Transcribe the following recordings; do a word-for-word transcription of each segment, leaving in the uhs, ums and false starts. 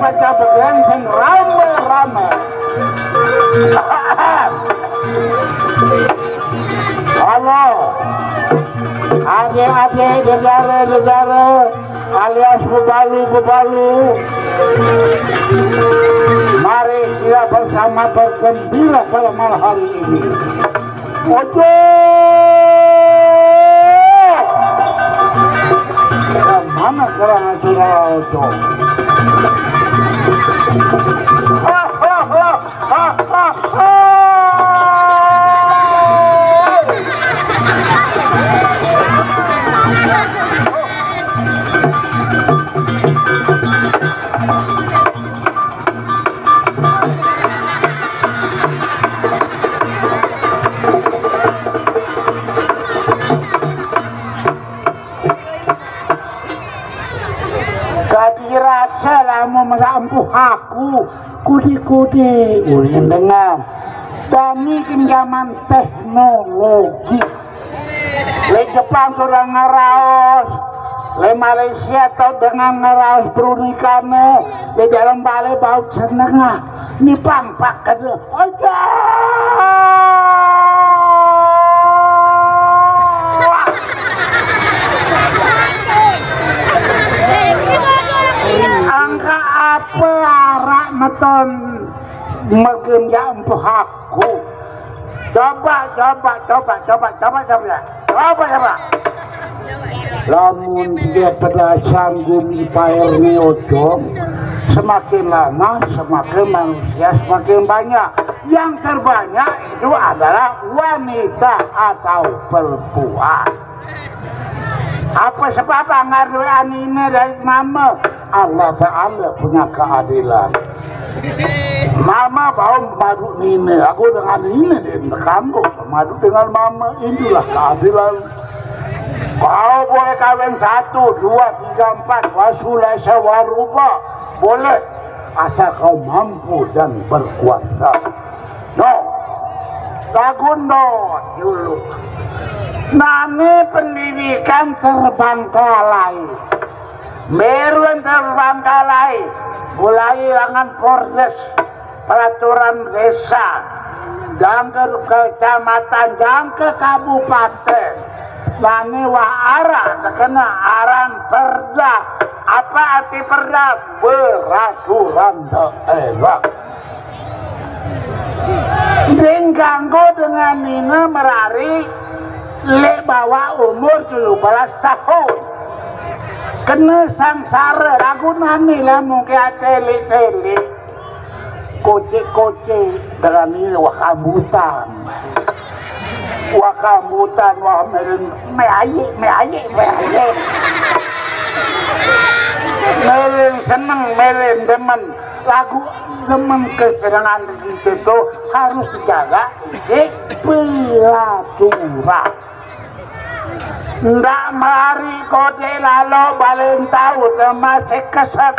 Baca begengseng rame-rame. Halo, adik-adik, dedara-dedara, alias bebalu-bebalu, mari kita bersama bergembira pada malam hari ini. Ojo! Yang mana serangan saudara Ojo? Tadi rasa lama melampuh aku, kudi-kudi, ulin dengan. Dani genggaman teknologi. Le Jepang sudah ngeraos, le Malaysia tau dengan ngeraos perundingannya, di dalam balai bau cenengah. Ini pampak kedua. Aja. Angka apa arak meton megenjak empuh aku? Coba, coba, coba, coba, coba, coba, coba, coba. Lamun dia pada sanggup dipaer ni Ocom, semakin lama semakin manusia semakin banyak. Yang terbanyak itu adalah wanita atau perempuan. Apa sebab anggar doa nina dari mama? Allah Ta'ala punya keadilan. Mama bau madu nina, aku dengan nina di kanggo madu dengan mama, itulah keadilan. Kau boleh kawin satu, dua, tiga, empat, wasulasa waruba, boleh, asal kau mampu dan berkuasa. No, lagundo dulu. Nani pendidikan terbengkalai, meruan terbengkalai, mulai dengan pordes, peraturan desa, jangke kecamatan, jangke kabupaten. Nani wah arah terkena aran perda. Apa arti perda? Peraturan daerah. Ding ganggu dengan nina merari lek bawa umur tujuh belas tahun. Kena sangsara lagu nani lah mungkin telik-telik. Kocek-kocek dengan ini wah rambutan. Wah rambutan, wah melen, me aye, me aye, me aye. Melen seneng, melen demen. Lagu demen kesenangan itu tuh harus dijaga isi peraturan. Ndak melari kode lalo balen tahu masih keset.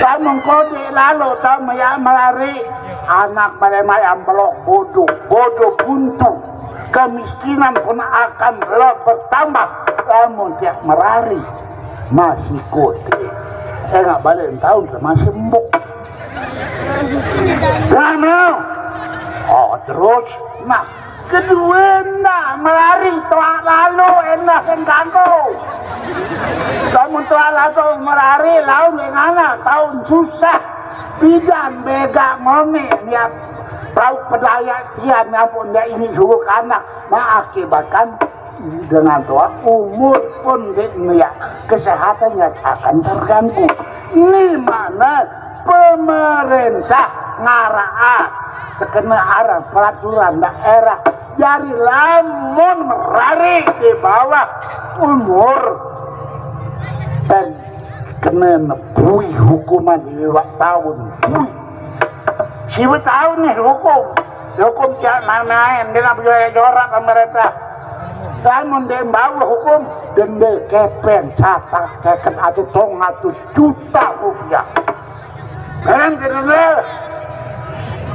Kamu kode lalo tahu ya melari anak balen mayam belok bodoh, bodoh buntu. Kemiskinan pun akan belok bertambah. Kamu tiap merari masih kode. Enggak balen tahu masih embuk. Nah, nah. Oh, terus, nah, kedua, nah, melari tuak lalu, enak yang kanggo. Kamu tuak lalu melari, lalu yang anak, tahun susah. Bidan bega ngome, niat tahu pedaya tian, ampun dia ini suruh kanak, mengakibatkan dengan tua umur pun dia kesehatannya akan terganggu. Ini mana pemerintah ngarah terkena arah peraturan daerah, jadi lamun merari di bawah umur dan kena nebui hukuman lima tahun. Bui. Siapa tahu nih hukum. Hukum tiap main-main, dia nak percaya jorak pemerintah. Lamun dia bawa hukum, denda kepeng, satak, seket atau tong atus juta rupiah. Sekarang kita denda.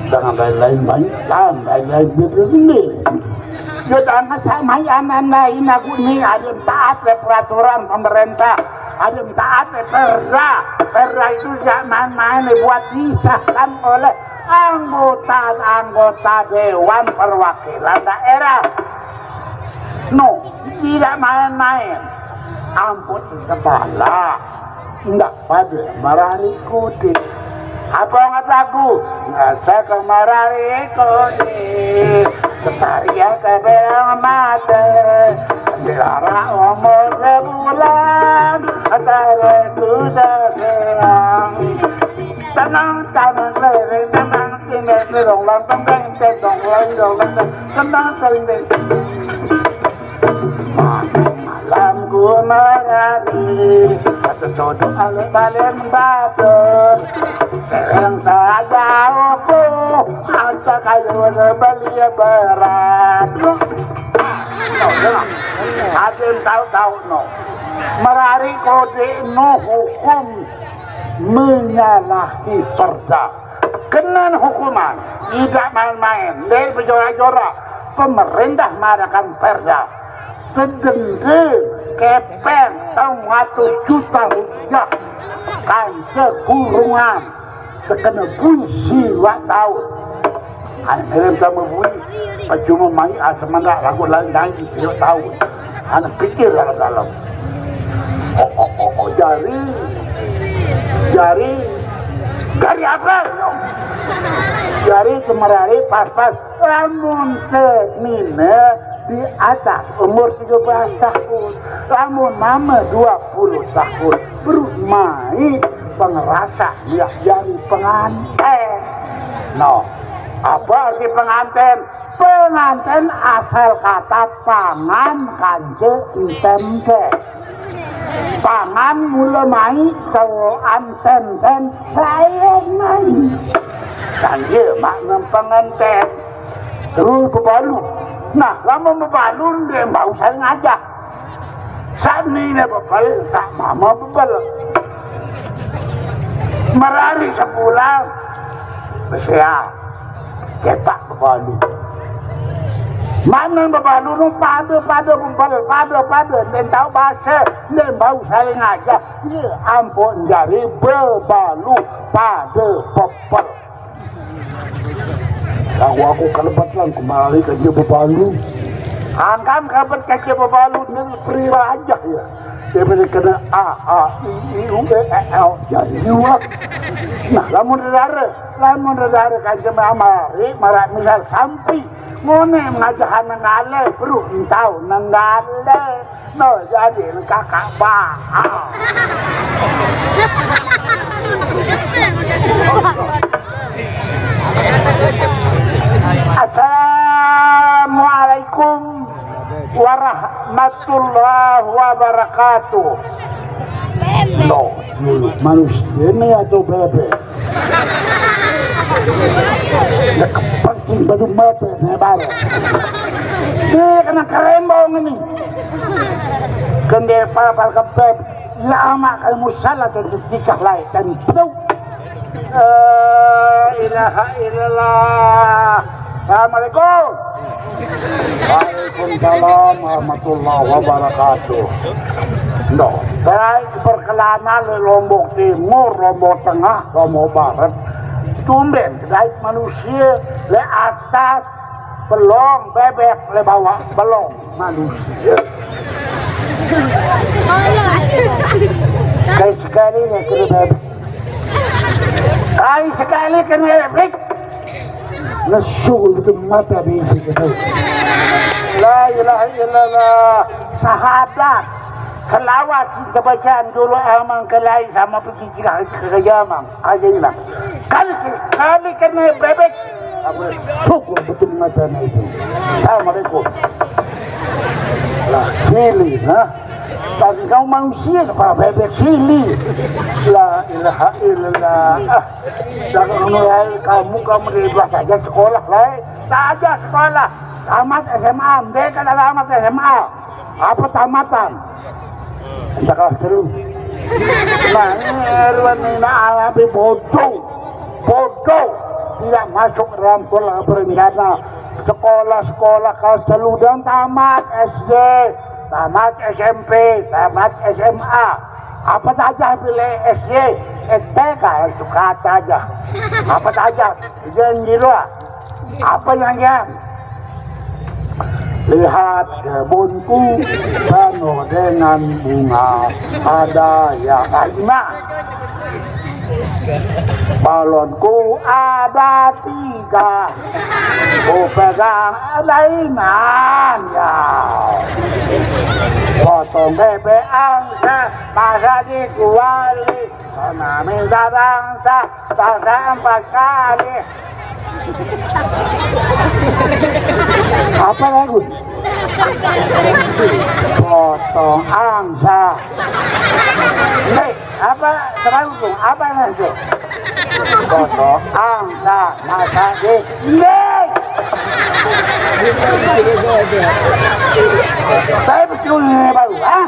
Jangan lain-lain, jangan lain-lain, denda. Ya, jangan sama yang lain, aku nih ada taat ya peraturan pemerintah. Ada yang taat, eh, perda. Perda itu tidak main-main, eh, buat disahkan oleh anggota-anggota Dewan Perwakilan Daerah. No, tidak main-main. Ampun, kepala. Ndak pada marari kode. Apa ngat lagu? Ngasa ke marari kode. Setari ya ke belang mata. Dilara umur sebulan. Antara kuda belang. Tenang, tenang, tenang, tenang, tenang, tenang, tenang, tenang, tenang, tenang, tenang, tenang, tenang. Malam ku merari, satu sodok alu paling batur. Terang saja opo, anta kayu belia berat. Ada tahu-tahu no. Merari kode no hukum menyalahi perda. Kena hukuman, tidak main-main, dari berjorak-jorak. Pemerintah mengadakan perda. Tedende kepeng tong atus juta rupiah. Kance kurungan. Terkena bui siwak taun. Anak merem sama bui. Percuma mai asam anda lagu lain lagi siwak taun. Anak pikir dalam-dalam. Oh, oh, oh, oh, jari. Jari. Jari apa? Jari semerari pas-pas. Lamun mine di atas umur tiga belas tahun, lamun mama dua puluh tahun, baru mai pengerasa dia jadi pengantin. No, apa arti pengantin? Pengantin asal kata pangan kance entemke. Pangan mula mai, teloan tenten saya mai. Dan dia makna pengantin. Terus bebalu. Nah, lama bebalu dia bau saya ngajak. Saat ni dia bebal, tak mama bebal. Merari sebulan, bersiap. Cetak bebalu. Mana bebalu nu pada-pada bebal, pada-pada. Dia tahu bahasa, dia bau saling ngajak. Ya ampun, jari bebalu pada pepel. Tahu aku kelebetan kemari kerja bebalu. Angkam kebet kerja bebalu ni peri raja ya. Dia boleh kena A, A, I, I, U, E, E, L. Jadi dua. Nah, lamun dara, lamun dara kancam amari, marak misal sampi. Ngone ngajahan nengale, bro, entau nengale. No, jadi kakak bah. Assalamualaikum warahmatullahi wabarakatuh. No, manusia ini atau bebek? Ya kepenting baru mata nih baru. Dia kena kerembong ini. Kendepal pal kebeb. Lama kalau musala dan ketika lain dan penuh. La ilaha illallah. Assalamualaikum. Waalaikumsalam warahmatullahi wabarakatuh. No, baik perkelana le Lombok Timur, Lombok Tengah, Lombok Barat. Tumben kedai manusia le atas belong bebek le bawah belong manusia. Sekali-sekali le kena bebek. Kali sekali kena bebek. Nesu itu mata bisi gitu. La ilaha illallah. Syahadat. Selawat kita bacaan dulu amang kelai sama pergi ke jamang. Aja hilang. Kali kali kena bebek. Syukur betul mata itu. Assalamualaikum. Lah, sili, ha? Bagi kau manusia kepala bebek sili. La ilaha illallah. Ah, jangan mulai kamu kamu di luar saja sekolah lah. Saja sekolah. Tamat S M A, mereka dah tamat S M A. Apa tamatan? Minta kelas terus. Nah, ini Erwan ini alami bodoh. Bodoh. Tidak masuk dalam pola berencana. Sekolah-sekolah kelas telu dan tamat S D, tamat S M P, tamat S M A. Apa saja pilih S Y, S T K, itu kata aja. Apa saja, jangan gila. Apa yang jangan? Lihat kebunku penuh dengan bunga, ada yang lima. Balonku ada tiga, ku pegang lainan ya. Potong bebek angsa, masa di kuali, karena minta bangsa, bangsa empat kali. Apa lagu? Potong angsa. Nih, apa sekarang tuh? Apa itu? Potong angsa, masa di. Nih. Saya betul ini baru, ah.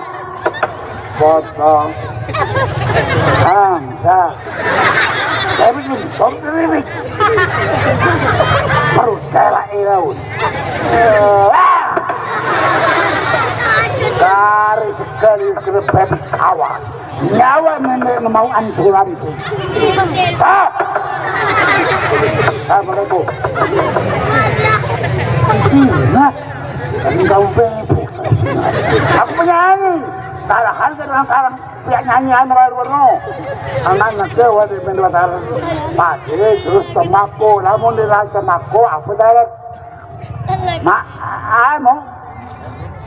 Potong. Angsa. Saya betul, bom terlirik. Perut saya lah ilaun. Ah. Dari sekali kerepet awal. Nyawa nenek mau anturan. Ah. Assalamualaikum. Nah, enggak bebek. Aku penyanyi. Salah harga dengan sarang. Pihak nyanyian baru no. Anak-anak ke wadi mendotar. Pasti terus tembako. Namun di temako apa darat? Mak, anu,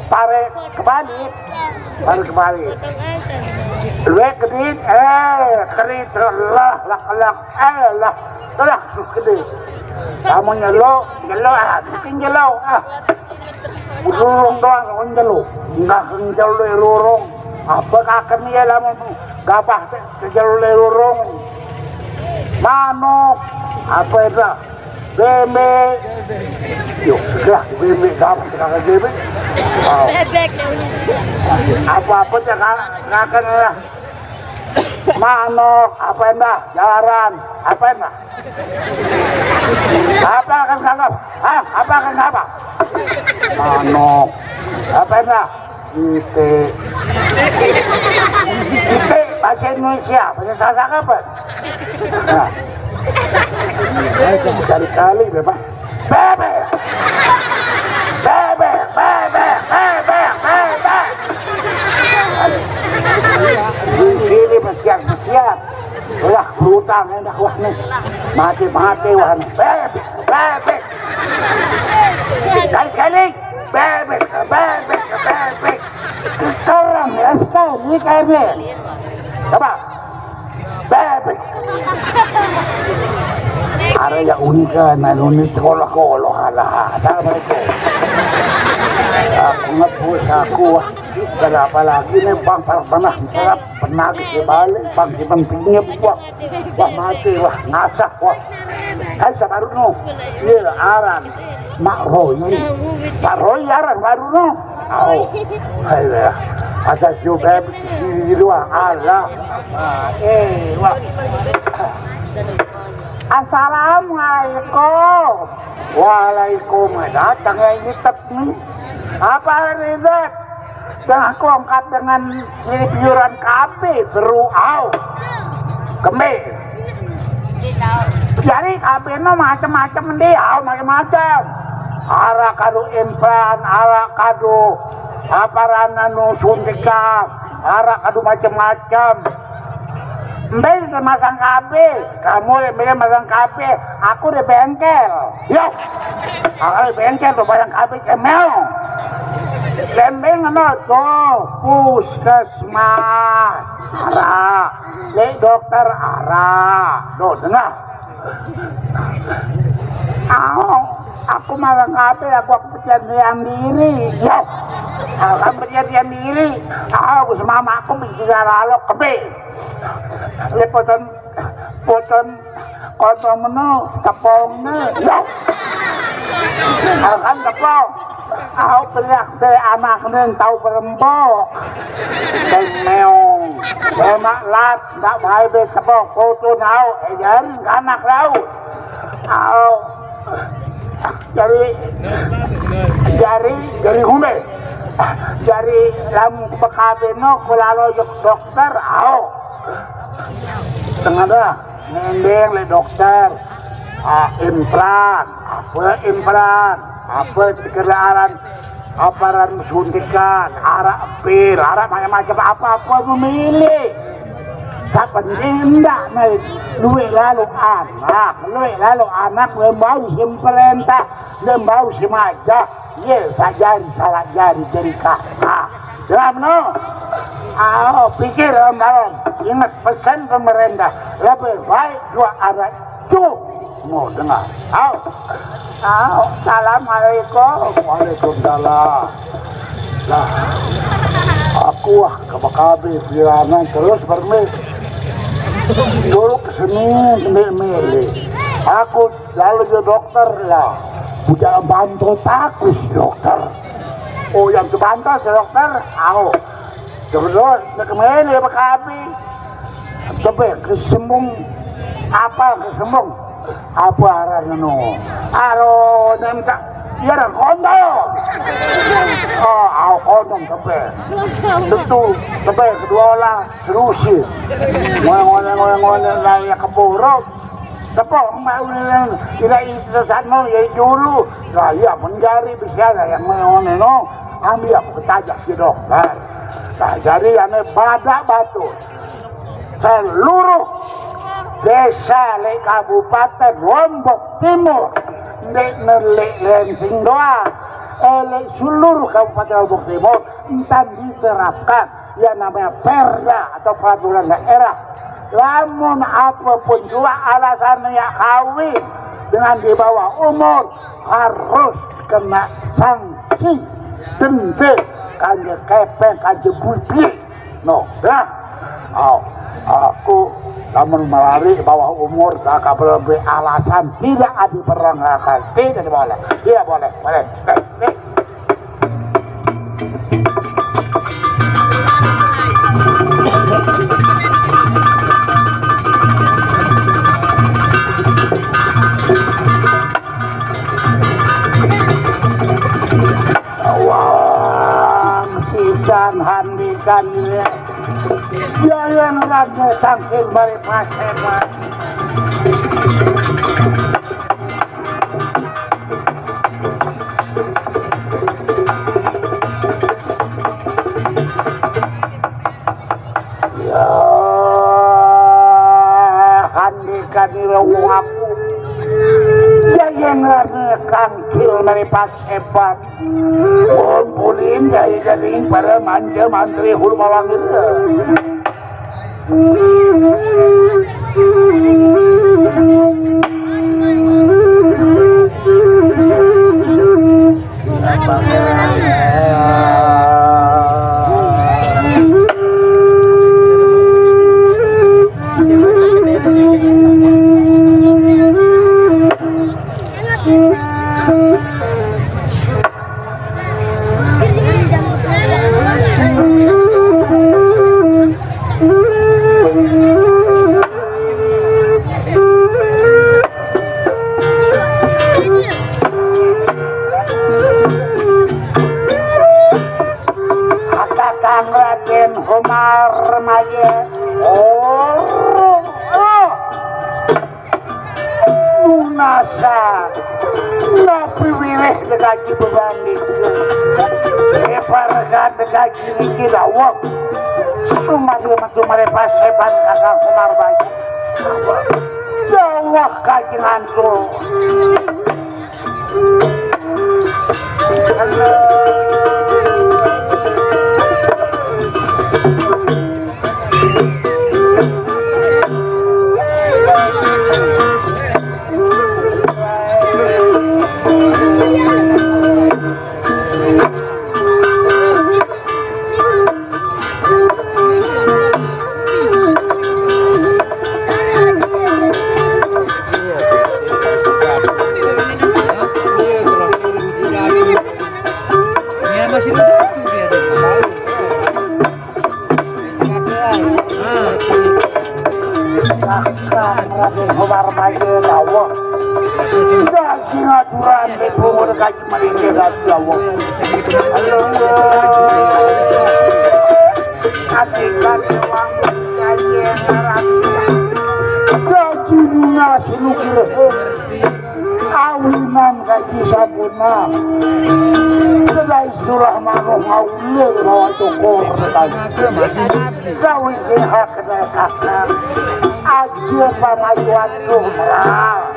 pare kebalik. Pare kebalik. Luwe kedit, eh, kerit, lah, lah, lah, eh, lah, lah, kedit. Kamu nyelo, nyelo, ah, bikin nyelo, ah. Rurung doang, kamu nyelo. Enggak nyelo, rurung. Apa kaken ya, lamun gabah teh, nyelo, rurung. Manuk, apa itu? Bebek. Yo, gerak bebek, apa sekarang bebek? Oh. Bebek. Apa-apa cakap, kaken lah. Manuk, apa endah? Jaran, apa endah? Apa akan kakap? Hah? Apa akan kakap? Manuk, apa endah? Ite. Ite bahasa Indonesia, bahasa Sasak apa? Nah. Kali-kali, Bapak. Bebek. Bebek, bebek, bebek, bebek. Ini pesiar-pesiar. Wah, berutang enak, wah, nih. Mati-mati, wah, nih. Bebek, bebek. Sekali-sekali. Bebek, bebek, bebek. Sekarang ya, sekali, bebek. Coba. Bebek. Ada yang unik kan, anu, ini sekolah-sekolah, alah. Assalamualaikum. Aku ngebus, aku, wah. Kenapa lagi nih, Bang, pernah, pernah, pernah di balik, Bang, simpen pinjam, wah. Wah, mati, wah, ngasah, wah. Kan sabaru no. Iya, aran. Mak Roy. Mak Roy aran baru no. Oh. Ayo. Ada juga di luar, Allah. Ah, eh, wah. Assalamualaikum. Waalaikumsalam. Datang ya ini tet nih. Apa, Rizek? Tengah kelongkat dengan sirip yuran kape, seru au. Kembe. Jadi kape no macam-macam deh, au macam-macam. Arak kado implan, arak kado apa, rana nu suntikan, arak kado macam-macam. Mbe masang kape, kamu mbe masang kape, aku di bengkel. Yo, aku di bengkel tuh barang kape cemel. Lembeng no tuh, puskesmas, ara, le dokter, ara. Tuh, dengar. Au, aku malah ngape, aku, aku percayaan diri. Yo, aku kan percayaan diri. Au, aku sama mamaku bicara lalu kebe. Le poton, poton, kontong menu, tepung ne. Yo, aku kan tepung. Au, peliak de anak nen tau berembok. Teng meong. Lemak lat, ndak bae be tepung. Foto nau, eh, jari anak laut. Au. Jari, jari, jari humbe. Jari lamun ku B K B no, ku lalo jok dokter, ao. Tengah dah, ngendeng lek dokter. Ah, implan, apa implan? Apa sekedar aran, apa aran suntikan, arak pil, arak macam-macam, apa-apa memilih. Tak penting ndak, duit lalu anak, duit lalu anak, lembau si perintah, lembau si majah. Ye, sajari salah jari jadi kakak. Jelas no? Ayo, pikir, Om Balon. Ingat pesan pemerintah. Lebih baik dua anak. Tuh, mau dengar. Ayo. Ayo, assalamualaikum. Waalaikumsalam. Lah, aku wah ke B K B Pirangan terus permis. Dulu kesini milih-milih. Aku lalu ke dokter lah. Udah bantu takut dokter. Oh, yang kebantas ya, dokter. Au. Terus, nak kemana ya, Pak Abi? Tebe kesembung. Apa kesembung? Apa aran no? Aro nem tak. Iya, dah kondom. Oh, au kondom tebe. Tentu tebe kedua olah serusi. Ngone ngone ngone ngone lah ya keburuk. Tepuk mau tidak itu sana ya dulu. Lah iya menjari bisa lah yang ngone no. Ambil aku tajak si dokter. Nah, jadi ane badak batu seluruh desa le Kabupaten Lombok Timur, le nelik Lensing doang, eh, le seluruh Kabupaten Lombok Timur entan diterapkan yang namanya perda atau peraturan daerah. Lamun apapun juga alasannya kawin dengan di bawah umur, harus kena sanksi denda, kanje kepeng, kanje budi. No, ya. Oh, aku lamun melari bawah umur, tak lebih alasan tidak diperlenggakan, tidak boleh. Tidak boleh, boleh. Eh, eh. Awang sisan handikan ya. Yang rada tangkil balik paseban. Ya, handika dira wong aku. Jayan rane kangkil mari pas hebat. Kumpulin jai gading para manja mantri hulu mawangi. Kakang Raden Homar Maye. Oh, oh. Lunasa. Napi wilih dekaji bebanding. Eparga dekaji niki dawek. Sumari metu mari paseban Kakang Homar Maye. Dawek kaji ngantul. Tapi kemar maju tawa. Daging aturan di pungur kaji melingkir dan tawa. Halo. Hakikat wong kaya ngarang. Gaji lunas nukir. Awinan gaji sampuna. Sedai surah manuh ngaulir bawa cukur. Gawi hak. Aja pamajuan lumrah.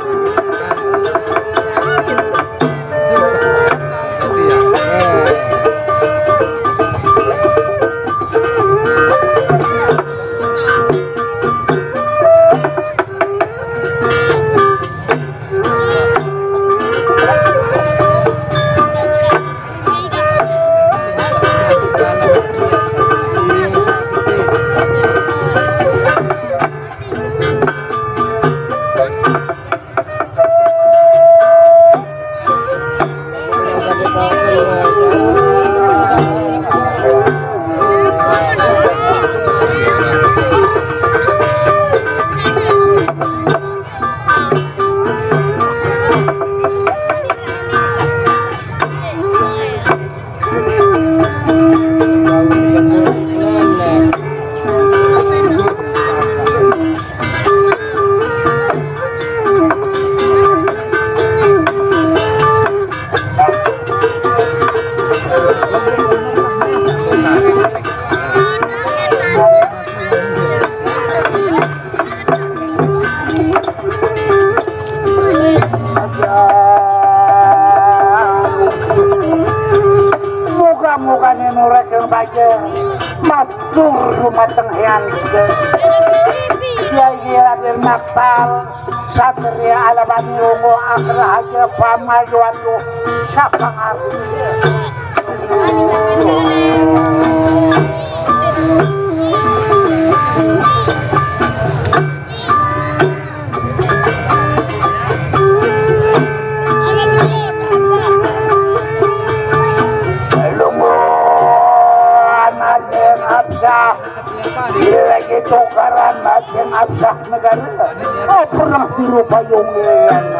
Muga-muga nih nurek yang baca matur rumah tenghian. Kiai Raden Maktal Satria Alabani Ungu Akhir Haja Pamajuan Lu Sapangar. Lungguan aja ngabsah. Iya lagi tukaran aja ngabsah negara. Oh, pernah biru payung yang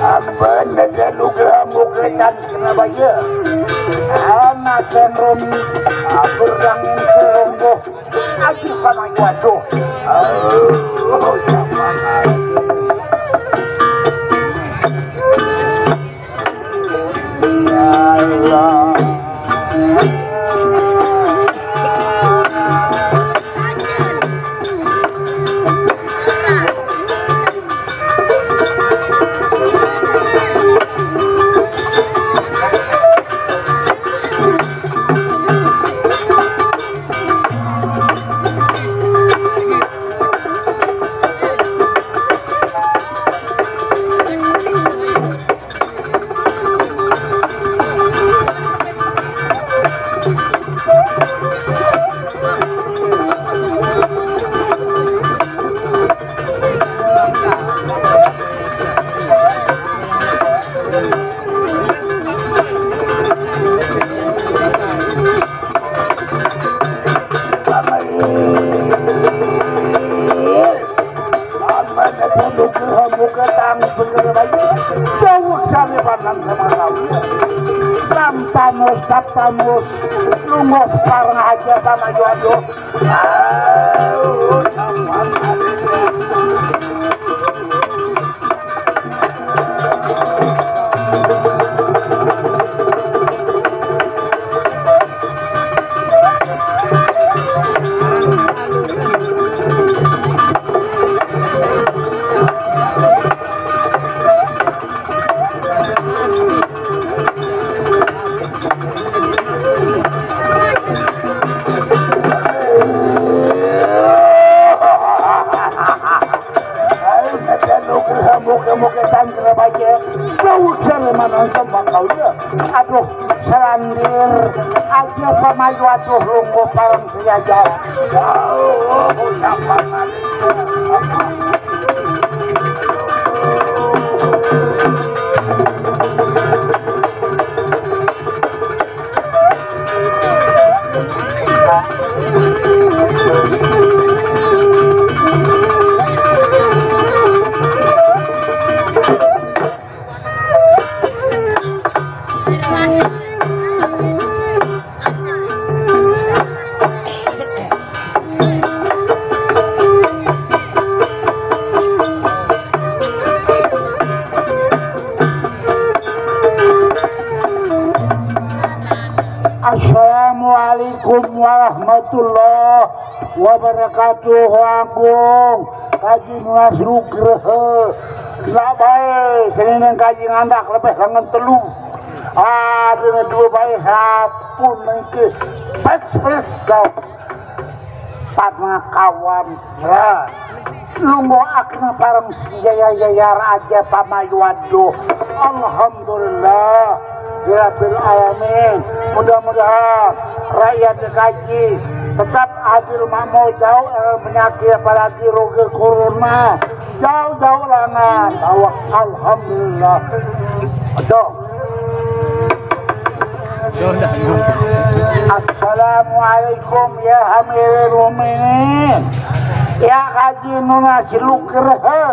Ampun, ada nugraha muka tan kena baya. Anak dan Romi, atur dangin seromboh. Aji sama waduh. Oh, sama. Amane punduk muka tang bener bayi. Jauh dari pandang sama kau. Tampamus, tampamus. Tunggu sekarang aja sama Yoyo. Muka-muka tangkar baja, bau jare manang sama kau ya. Aduh, selandir aja pamayu, aduh, lungguh parang sajajar. Jauh, siapa maling? Assalamualaikum warahmatullahi wabarakatuh, Agung. Kaji nunas nugraha. Lah bae, senenang kaji ngandak lebih lengan telu. Ah, dina dua bae sampun mengke. Pes, pes, kau. Panakawan. Ya. Lungguh akna parang sejaya-jaya raja pamayu, aduh. Alhamdulillah. Rabbil alamin. Mudah-mudahan rakyat dikaji tetap adil makmur, jauh, eh, penyakit, apalagi roga corona. Jauh-jauh langan. Bahwa alhamdulillah. Aduh. Assalamualaikum ya Amirul Mukminin. Ya kaji nunas nugraha.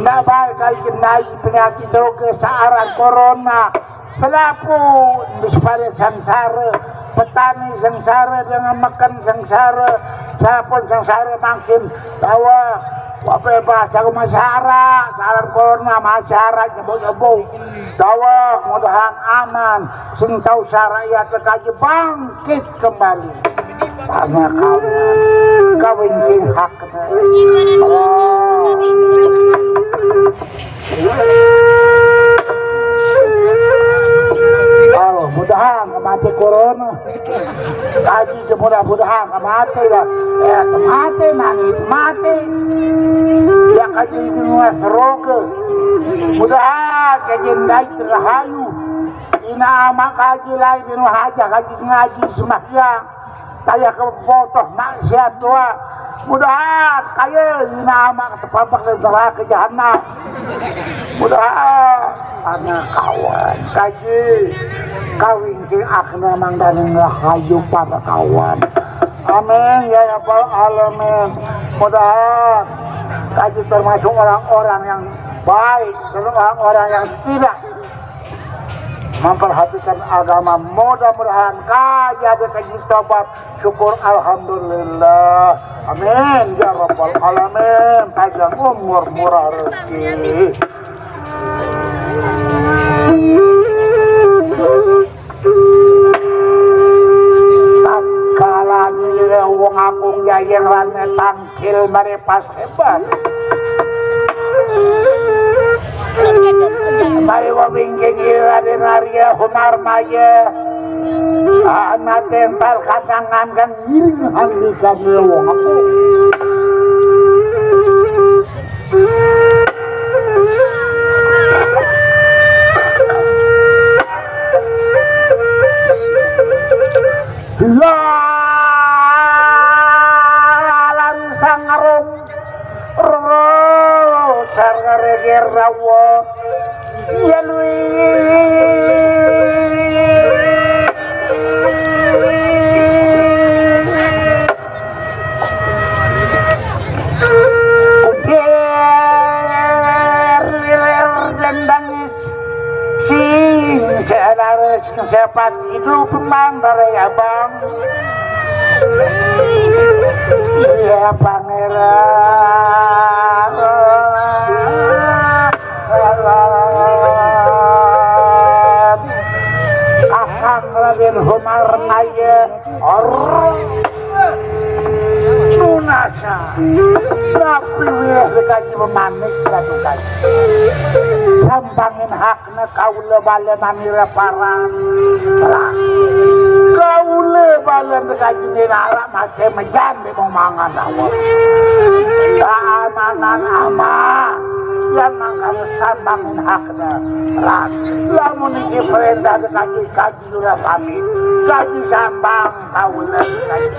Ndak baik kaji kenai penyakit roga saaran corona. Selaku bis pada sengsara, petani sengsara, dengan makan sengsara, siapa sengsara makin tawa. Apa bahasa aku masyarakat, saaran corona masyarakat nyebut-nyebut. Dawa, mudahan aman. Sing tau sa rakyat kaji bangkit kembali. Karena kawin, kawin king hak. Oh. Kalau mudahan mati corona. Kaji ke mudah-mudahan mati lah. Ya, mati nangis mati. Ya kaji di luar seroke. Mudahan kaji ndai rahayu. Ina ama kaji lain di haja kaji ngaji sembahyang. Kaya kebotoh maksiat tua. Mudahan kaya ina ama ketepapak dari neraka jahanam. Mudahan anak kawan kaji kawin king akna mangdaning rahayu para kawan. Amin ya rabbal alamin. Mudahan kaji termasuk orang-orang yang baik, termasuk orang-orang yang tidak memperhatikan agama. Mudah-mudahan kaji ada kaji tobat, syukur, alhamdulillah. Amin ya rabbal alamin. Panjang umur, murah rezeki. Tatkala nilai wong agung jayeng rame tangkil mari pas hebat. Mari wabingking ira di naria hunar maya. Ana tental kadangan kan ngiring handi kami wong agung. Lah, lari sangarung, roro, sarga reger rawo, ya lui. Uder, wiler, dan dangis. Sing selara, sing sepat, hidup mandar ya bang. Iya, Pangeran. Kakang Raden Humar Naya. Or. Tunasa. Tapi wilayah dikaji memanik satu kali. Sambangin hak Kaula bala manira parang. Kaula bala mekaji nira arak masih mejan di mangan awak. Keamanan ama. Yang mangkana sambangin hakna. Lamun iki perintah dikaji kaji ora pamit. Kaji sambang kaula kaji.